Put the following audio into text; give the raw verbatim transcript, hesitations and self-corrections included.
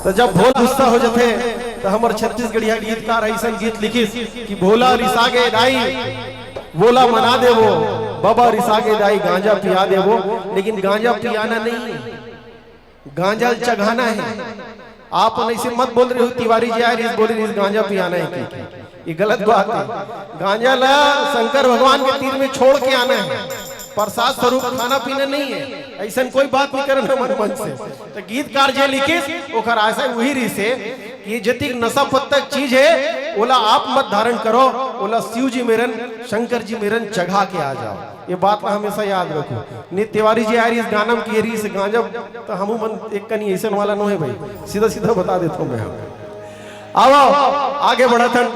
तो जब भोला गुस्सा हो जाथे, तो हमर छत्तीसगढ़िया गीतकार ऐसन गीत लिखिस कि भोला रिसा गे दाई, वोला मना देबो, बाबा रिसा गे दाई, गांजा पिया देबो। लेकिन गांजा पियाना नहीं है, गांजा चघाना है। आप मन ऐसे मत बोल रहे हो, तिवारी जी आए रहिस, बोले रहिस गांजा पियाना है कि, ये गलत बात है। गांजा ला शंकर भगवान के तीर में छोड़ के आना है, प्रसाद स्वरूप खाना पीना नहीं है। ऐसन कोई बात नहीं करना मन मन से। तो गीतकार जे लिखिस, ओकर आशय वही रहिस हे कि जतिक नशा पत्ता के चीज है, ओला आप मत धारण करो, ओला शिव जी मेरन, शंकर जी मेरन चघा के आ जाओ। ये बात ला हमेशा याद रखो। नहीं, तिवारी जी आए रहिस गाना म किए रहिस गांजा, तो हमू मन एक कनी ऐसन वाला नो है भाई, सीधा सीधा बता देता हूँ मैं। हाँ, आओ, आगे बढ़त हन।